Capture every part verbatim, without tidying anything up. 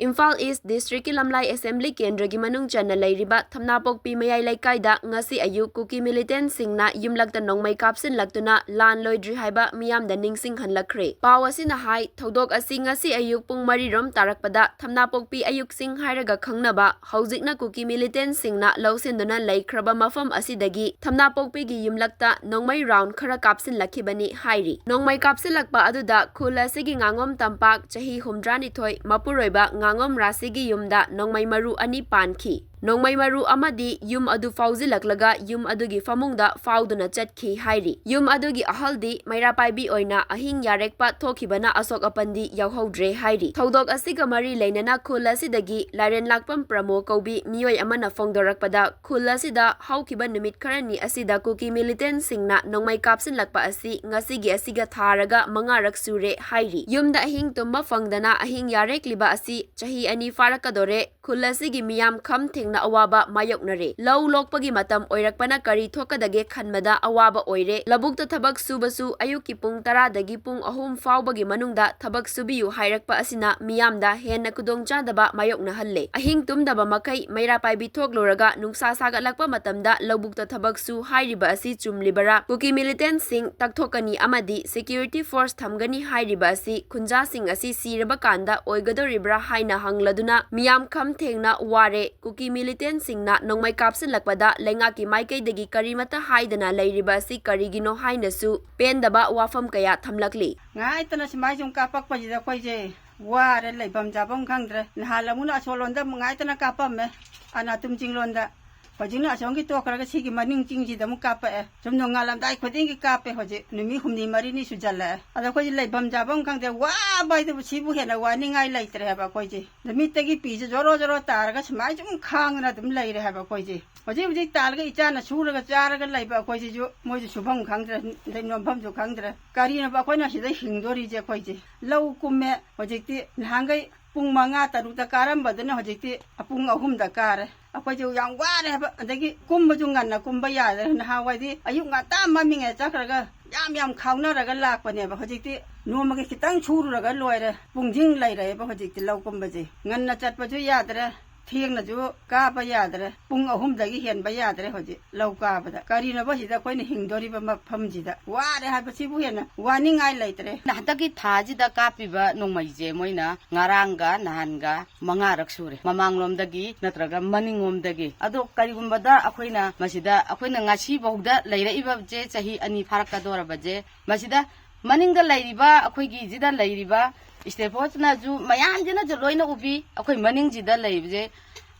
ꯏꯝꯐꯥꯜ ꯏꯁ ꯗꯤꯁꯇ꯭ꯔꯤꯛꯀꯤ ꯂꯝꯂꯥꯏ ꯑꯦꯁꯦꯝꯕ꯭ꯂꯤ ꯀꯦꯟꯗ꯭ꯔꯒꯤ ꯃꯅꯨꯡ ꯆꯟꯅ ꯂꯩꯔꯤꯕ ꯊꯝꯅꯥꯄꯣꯛꯄꯤ ꯃꯌꯥꯏ ꯂꯩꯀꯥꯏꯗ ꯉꯁꯤ ꯑꯌꯨꯛ ꯀꯨꯀꯤ ꯃꯤꯂꯤꯇꯦꯟꯁꯤꯡꯅ ꯌꯨꯝꯂꯛꯇ ꯅꯣꯡꯃꯩ ꯀꯥꯞꯁꯤꯜꯂꯛꯇꯨꯅ ꯂꯥꯟ ꯂꯣꯏꯗ꯭ꯔꯤ ꯍꯥꯏꯕ ꯃꯤꯌꯥꯝꯗ ꯅꯤꯡꯁꯤꯡꯍꯜꯂꯛꯈ꯭ꯔꯦ꯫ ꯄꯥꯎ ꯑꯁꯤꯅ ꯍꯥꯏ, ꯊꯧꯗꯣꯛ ꯑꯁꯤ ꯉꯁꯤ ꯑꯌꯨꯛ ꯄꯨꯡ ꯃꯔꯤ ꯔꯣꯝ ꯇꯥꯔꯛꯄꯗ ꯊꯝꯅꯥꯄꯣꯛꯄꯤ ꯑꯌꯨꯛꯁꯤꯡ ꯍꯥꯏꯔꯒ ꯈꯪꯅꯕ ꯍꯧꯖꯤꯛꯅ ꯀꯨꯀꯤ ꯃꯤꯂꯤꯇꯦꯟꯁꯤꯡꯅ ꯂꯧꯁꯤꯟꯗꯨꯅ ꯂꯩꯈ꯭ꯔꯕ ꯃꯐꯝ ꯑꯁꯤꯗꯒꯤ ꯊꯝꯅꯥꯄꯣꯛꯄꯤꯒꯤ ꯌꯨꯝꯂꯛꯇ ꯅꯣꯡꯃꯩ ꯔꯥꯎꯟ ꯈꯔ ꯀꯥꯞꯁꯤꯜꯂꯛꯈꯤꯕꯅꯤ ꯍꯥꯏꯔꯤ꯫ ꯅꯣꯡꯃꯩ ꯀꯥꯞꯁꯤꯜꯂꯛꯄ ꯑꯗꯨꯗ ꯈꯨꯜ ꯑꯁꯤꯒꯤ ꯉꯥꯉꯣꯝ ꯇꯝꯄꯥꯛ, ꯆꯍꯤ ꯍꯨꯝꯗ꯭ꯔꯥꯅꯤꯊꯣꯏ, ꯃꯄꯨꯔꯣꯏꯕ ꯉꯥꯉꯣꯝ ꯔꯥꯁꯤꯒꯤ ꯌꯨꯝꯗ ꯅꯣꯡꯃꯩ ꯃꯔꯨ ꯑꯅꯤ ꯄꯥꯟꯈꯤ꯫ ꯅꯣꯡꯃꯩ ꯃꯔꯨ ꯑꯃꯗꯤ ꯌꯨꯝ ꯑꯗꯨ ꯐꯥꯎꯖꯤꯜꯂꯛꯂꯒ ꯌꯨꯝ ꯑꯗꯨꯒꯤ ꯐꯃꯨꯡꯗ ꯐꯥꯎꯗꯨꯅ ꯆꯠꯈꯤ ꯍꯥꯏꯔꯤ꯫ ꯌꯨꯝ ꯑꯗꯨꯒꯤ ꯑꯍꯜꯗꯤ ꯃꯩꯔꯥ ꯄꯥꯏꯕꯤ ꯑꯣꯏꯅ ꯑꯍꯤꯡ ꯌꯥꯔꯦꯛꯄ ꯊꯣꯛꯈꯤꯕꯅ ꯑꯁꯣꯛ ꯑꯄꯟꯗꯤ ꯌꯥꯎꯍꯧꯗ꯭ꯔꯦ ꯍꯥꯏꯔꯤ꯫ ꯊꯧꯗꯣꯛ ꯑꯁꯤꯒ ꯃꯔꯤ ꯂꯩꯅꯅ ꯈꯨꯜ ꯑꯁꯤꯗꯒꯤ ꯂꯥꯏꯔꯦꯟ ꯂꯥꯛꯄꯝ ꯄ꯭ꯔꯃꯣ ꯀꯧꯕꯤ ꯃꯤꯑꯣꯏ ꯑꯃꯅ ꯐꯣꯡꯗꯣꯔꯛꯄꯗ, ꯈꯨꯜ ꯑꯁꯤꯗ ꯍꯧꯈꯤꯕ ꯅꯨꯃꯤꯠ ꯈꯔꯅꯤ ꯑꯁꯤꯗ ꯀꯨꯀꯤ ꯃꯤꯂꯤꯇꯦꯟꯁꯤꯡꯅ ꯅꯣꯡꯃꯩ ꯀꯥꯞꯁꯤꯜꯂꯛꯄ ꯑꯁꯤ ꯉꯁꯤꯒꯤ ꯑꯁꯤꯒ ꯊꯥꯔꯒ ꯃꯉꯥꯔꯛ ꯁꯨꯔꯦ ꯍꯥꯏꯔꯤ꯫ ꯌꯨꯝꯗ ꯑꯍꯤꯡ ꯇꯨꯝꯕ ꯐꯪꯗꯅ ꯑꯍꯤꯡ ꯌꯥꯔꯦꯛꯂꯤꯕ ꯑꯁꯤ ꯆꯍꯤ ꯑꯅꯤ ꯐꯥꯔꯛꯀꯗꯣꯔꯦ꯫ ꯈꯨꯜ ꯑꯁꯤꯒꯤ ꯃꯤꯌꯥꯝ ꯈꯝ ꯊꯦꯡꯅ ꯑꯋꯥꯕ ꯃꯥꯌꯣꯛꯅꯔꯦ꯫ ꯂꯧ ꯂꯣꯛꯄꯒꯤ ꯃꯇꯝ ꯑꯣꯏꯔꯛꯄꯅ ꯀꯔꯤ ꯊꯣꯛꯀꯗꯒꯦ ꯈꯟꯕꯗ ꯑꯋꯥꯕ ꯑꯣꯏꯔꯦ꯫ ꯂꯧꯕꯨꯛꯇ ꯊꯕꯛ ꯁꯨꯕꯁꯨ ꯑꯌꯨꯛꯀꯤ ꯄꯨꯡ ꯇꯔꯥꯗꯒꯤ ꯄꯨꯡ ꯑꯍꯨꯝ ꯐꯥꯎꯕꯒꯤ ꯃꯅꯨꯡꯗ ꯊꯕꯛ ꯁꯨꯕꯤꯌꯨ ꯍꯥꯏꯔꯛꯄ ꯑꯁꯤꯅ ꯃꯤꯌꯥꯝꯗ ꯍꯦꯟꯅ ꯈꯨꯗꯣꯡꯆꯥꯗꯕ ꯃꯥꯌꯣꯛꯅꯍꯜꯂꯦ꯫ ꯑꯍꯤꯡ ꯇꯨꯝꯗꯕ ꯃꯈꯩ ꯃꯩꯔꯥ ꯄꯥꯏꯕꯤ ꯊꯣꯛꯂꯨꯔꯒ ꯅꯨꯡꯁꯥ ꯁꯥꯒꯠꯂꯛꯄ ꯃꯇꯝꯗ ꯂꯧꯕꯨꯛꯇ ꯊꯕꯛ ꯁꯨ ꯍꯥꯏꯔꯤꯕ ꯑꯁꯤ ꯆꯨꯝꯂꯤꯕꯔꯥ? ꯀꯨꯀꯤ ꯃꯤꯂꯤꯇꯦꯟꯁꯤꯡ ꯇꯛꯊꯣꯛꯀꯅꯤ ꯑꯃꯗꯤ ꯁꯦꯀ꯭ꯌꯨꯔꯤꯇꯤ ꯐꯣꯔꯁ ꯊꯝꯒꯅꯤ ꯍꯥꯏꯔꯤꯕ ꯑꯁꯤ ꯈꯨꯟꯖꯥꯁꯤꯡ ꯑꯁꯤ ꯁꯤꯔꯕ ꯀꯥꯟꯗ ꯑꯣꯏꯒꯗꯧꯔꯤꯕ꯭ꯔꯥ ꯍꯥꯏꯅ ꯍꯪꯂꯗꯨꯅ ꯃꯤꯌꯥꯝ ꯈꯝ ꯊꯦꯡꯅ ꯋꯥꯔꯦ꯫ ꯀꯨꯀꯤ ꯃꯤꯂꯤꯇꯦꯟꯁꯤꯡꯅ ꯅꯣꯡꯃꯩ ꯀꯥꯞꯁꯤꯜꯂꯛꯄꯗ ꯂꯩꯉꯥꯛꯀꯤ ꯃꯥꯏꯀꯩꯗꯒꯤ ꯀꯔꯤꯃꯠꯇ ꯍꯥꯏꯗꯅ ꯂꯩꯔꯤꯕ ꯑꯁꯤ ꯀꯔꯤꯒꯤꯅꯣ ꯍꯥꯏꯅꯁꯨ ꯄꯦꯟꯗꯕ ꯋꯥꯐꯝ ꯀꯌꯥ ꯊꯝꯂꯛꯂꯤ꯫ ꯉꯥꯏꯇꯅ ꯁꯨꯃꯥꯏ ꯁꯨꯝ ꯀꯥꯞꯄꯛꯄꯁꯤꯗ ꯑꯩꯈꯣꯏꯁꯦ ꯋꯥꯔꯦ, ꯂꯩꯐꯝ ꯆꯥꯐꯝ ꯈꯪꯗ꯭ꯔꯦ꯫ ꯅꯍꯥꯟ ꯑꯃꯨꯛꯅ ꯑꯁꯣꯜꯂꯣꯝꯗ ꯑꯃꯨꯛ ꯉꯥꯏꯇꯅ ꯀꯥꯞꯄꯝꯃꯦ, ꯑꯅꯥꯇꯨꯝ ꯆꯤꯡꯂꯣꯝꯗ꯫ ꯍꯧꯖꯤꯛꯅ ꯑꯁꯣꯝꯒꯤ ꯇꯣꯛꯈ꯭ꯔꯒ ꯁꯤꯒꯤ ꯃꯅꯤꯡ ꯆꯤꯡꯁꯤꯗ ꯑꯃꯨꯛ ꯀꯥꯞꯄꯛꯑꯦ꯫ ꯁꯨꯝ ꯅꯣꯡꯉꯥꯜꯂꯝꯗꯥꯏ ꯈꯨꯗꯤꯡꯒꯤ ꯀꯥꯞꯄꯦ꯫ ꯍꯧꯖꯤꯛ ꯅꯨꯃꯤꯠ ꯍꯨꯝꯅꯤ ꯃꯔꯤꯅꯤ ꯁꯨꯖꯜꯂꯛꯑꯦ꯫ ꯑꯗ ꯑꯩꯈꯣꯏꯁꯦ ꯂꯩꯐꯝ ꯆꯥꯐꯝ ꯈꯪꯗꯦ, ꯋꯥꯕ ꯍꯥꯏꯗꯨꯕꯨ ꯁꯤꯕꯨ ꯍꯦꯟꯅ ꯋꯥꯅꯤꯡꯉꯥꯏ ꯂꯩꯇ꯭ꯔꯦ ꯍꯥꯏꯕ ꯑꯩꯈꯣꯏꯁꯦ꯫ ꯅꯨꯃꯤꯠꯇꯒꯤ ꯄꯤꯁꯦ ꯖꯣꯔꯣ ꯖꯣꯔꯣ ꯇꯥꯔꯒ ꯁꯨꯃꯥꯏꯅ ꯁꯨꯝ ꯈꯥꯡꯗꯅ ꯑꯗꯨꯝ ꯂꯩꯔꯦ ꯍꯥꯏꯕ ꯑꯩꯈꯣꯏꯁꯦ꯫ ꯍꯧꯖꯤꯛ ꯍꯧꯖꯤꯛ ꯇꯥꯜꯂꯒ ꯏꯆꯥꯅ ꯁꯨꯔꯒ ꯆꯥꯔꯒ ꯂꯩꯕ ꯑꯩꯈꯣꯏꯁꯤꯁꯨ ꯃꯣꯏꯁꯨ ꯁꯨꯐꯝ ꯈꯪꯗ꯭ꯔꯦ, ꯑꯗꯩ ꯅꯣꯝꯐꯝꯁꯨ ꯈꯪꯗ꯭ꯔꯦ꯫ ꯀꯔꯤꯅꯣꯕ ꯑꯩꯈꯣꯏꯅ ꯁꯤꯗ ꯍꯤꯡꯗꯣꯔꯤꯁꯦ ꯑꯩꯈꯣꯏꯁꯦ? ꯂꯧ ꯀꯨꯝꯃꯦ, ꯍꯧꯖꯤꯛꯇꯤ ꯅꯍꯥꯟꯈꯩ ꯄꯨꯡ ꯃꯉꯥ ꯇꯔꯨꯛꯇ ꯀꯥꯔꯝꯕꯗꯨꯅ ꯍꯧꯖꯤꯛꯇꯤ ꯄꯨꯡ ꯑꯍꯨꯝꯗ ꯀꯥꯔꯦ꯫ ꯑꯩꯈꯣꯏꯁꯦ ꯌꯥꯝ ꯋꯥꯔꯦ ꯍꯥꯏꯕ꯫ ꯑꯗꯒꯤ ꯀꯨꯝꯕꯁꯨ ꯉꯟꯅ ꯀꯨꯝꯕ ꯌꯥꯗ꯭ꯔꯦ꯫ ꯅꯍꯥꯟꯋꯥꯏꯗꯤ ꯑꯌꯨꯛ ꯉꯟꯇꯥ ꯃꯝꯃꯤꯉꯩ ꯆꯠꯈ꯭ꯔꯒ ꯌꯥꯝ ꯌꯥꯝ ꯈꯥꯎꯅꯔꯒ ꯂꯥꯛꯄꯅꯦꯕ꯫ ꯍꯧꯖꯤꯛꯇꯤ ꯅꯣꯡꯃꯒꯤ ꯈꯤꯇꯪ ꯁꯨꯔꯨꯔꯒ ꯂꯣꯏꯔꯦ꯫ ꯄꯨꯡꯁꯤꯡ ꯂꯩꯔꯦꯕ ꯍꯧꯖꯤꯛꯇꯤ ꯂꯧ ꯀꯨꯝꯕꯁꯦ꯫ ꯉꯟꯅ ꯆꯠꯄꯁꯨ ꯌꯥꯗ꯭ꯔꯦ, ꯊꯦꯡꯅꯁꯨ ꯀꯥꯕ ꯌꯥꯗ꯭ꯔꯦ꯫ ꯄꯨꯡ ꯑꯍꯨꯝꯗꯒꯤ ꯍꯦꯟꯕ ꯌꯥꯗ꯭ꯔꯦ ꯍꯧꯖꯤꯛ ꯂꯧ ꯀꯥꯕꯗ꯫ ꯀꯔꯤꯅꯣꯕ ꯁꯤꯗ ꯑꯩꯈꯣꯏꯅ ꯍꯤꯡꯗꯣꯔꯤꯕ ꯃꯐꯝꯁꯤꯗ? ꯋꯥꯔꯦ ꯍꯥꯏꯕꯁꯤꯕꯨ ꯍꯦꯟꯅ ꯋꯥꯅꯤꯡꯉꯥꯏ ꯂꯩꯇ꯭ꯔꯦ꯫ ꯍꯟꯗꯛꯀꯤ ꯊꯥꯁꯤꯗ ꯀꯥꯞꯄꯤꯕ ꯅꯣꯡꯃꯩꯁꯦ ꯃꯣꯏꯅ ꯉꯔꯥꯡꯒ ꯅꯍꯥꯟꯒ ꯃꯉꯥꯔꯛ ꯁꯨꯔꯦ, ꯃꯃꯥꯡꯂꯣꯝꯗꯒꯤ ꯅꯠꯇ꯭ꯔꯒ ꯃꯅꯤꯡꯂꯣꯝꯗꯒꯤ꯫ ꯑꯗꯣ ꯀꯔꯤꯒꯨꯝꯕꯗ ꯑꯩꯈꯣꯏꯅ ꯃꯁꯤꯗ, ꯑꯩꯈꯣꯏꯅ ꯉꯁꯤꯐꯥꯎꯗ ꯂꯩꯔꯛꯏꯕꯁꯦ ꯆꯍꯤ ꯑꯅꯤ ꯐꯥꯔꯛꯀꯗꯧꯔꯕꯁꯦ, ꯃꯁꯤꯗ ꯃꯅꯤꯡꯗ ꯂꯩꯔꯤꯕ, ꯑꯩꯈꯣꯏꯒꯤꯁꯤꯗ ꯂꯩꯔꯤꯕ stakeholderꯅꯁꯨ, ꯃꯌꯥꯝꯁꯤꯅꯁꯨ ꯂꯣꯏꯅ ꯎꯕꯤ꯫ ꯑꯩꯈꯣꯏ ꯃꯅꯤꯡꯁꯤꯗ ꯂꯩꯕꯁꯦ,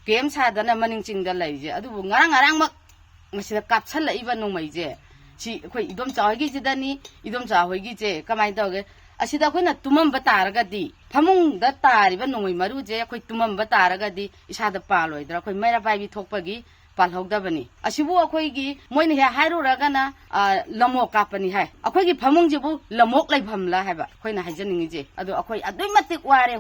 camp ꯁꯥꯗꯅ ꯃꯅꯤꯡ ꯆꯤꯡꯗ ꯂꯩꯔꯤꯁꯦ, ꯑꯗꯨꯕꯨ ꯉꯔꯥꯡ ꯉꯔꯥꯡꯃꯛ ꯃꯁꯤꯗ ꯀꯥꯞꯁꯜꯂꯛꯏꯕ ꯅꯣꯡꯃꯩꯁꯦ, ꯁꯤ ꯑꯩꯈꯣꯏ ꯏꯗꯣꯝꯆꯥ ꯍꯣꯏꯒꯤꯁꯤꯗꯅꯤ꯫ ꯏꯗꯣꯝꯆꯥ ꯍꯣꯏꯒꯤꯁꯦ ꯀꯃꯥꯏꯅ ꯇꯧꯒꯦ? ꯑꯁꯤꯗ ꯑꯩꯈꯣꯏꯅ ꯇꯨꯝꯃꯝꯕ ꯇꯥꯔꯒꯗꯤ, ꯐꯃꯨꯡꯗ ꯇꯥꯔꯤꯕ ꯅꯣꯡꯃꯩ ꯃꯔꯨꯁꯦ ꯑꯩꯈꯣꯏ ꯇꯨꯝꯃꯝꯕ ꯇꯥꯔꯒꯗꯤ, ꯏꯁꯥꯗ ꯄꯥꯜꯂꯣꯏꯗ꯭ꯔꯥ? ꯑꯩꯈꯣꯏ ꯃꯩꯔꯥ ꯄꯥꯏꯕꯤ ꯊꯣꯛꯄꯒꯤ ꯄꯥꯜꯍꯧꯗꯕꯅꯤ꯫ ꯑꯁꯤꯕꯨ ꯑꯩꯈꯣꯏꯒꯤ, ꯃꯣꯏꯅ ꯍꯦꯛ ꯍꯥꯏꯔꯨꯔꯒꯅ, ꯑ, ꯂꯝꯑꯣꯛ ꯀꯥꯞꯄꯅꯤ ꯍꯥꯏ꯫ ꯑꯩꯈꯣꯏꯒꯤ ꯐꯃꯨꯡꯁꯤꯕꯨ ꯂꯝꯑꯣꯛ ꯂꯩꯐꯝꯂ ꯍꯥꯏꯕ ꯑꯩꯈꯣꯏꯅ ꯍꯥꯏꯖꯅꯤꯡꯉꯤꯁꯦ꯫ ꯑꯗꯣ ꯑꯩꯈꯣꯏ ꯑꯗꯨꯛꯀꯤ ꯃꯇꯤꯛ ꯋꯥꯔꯦ꯫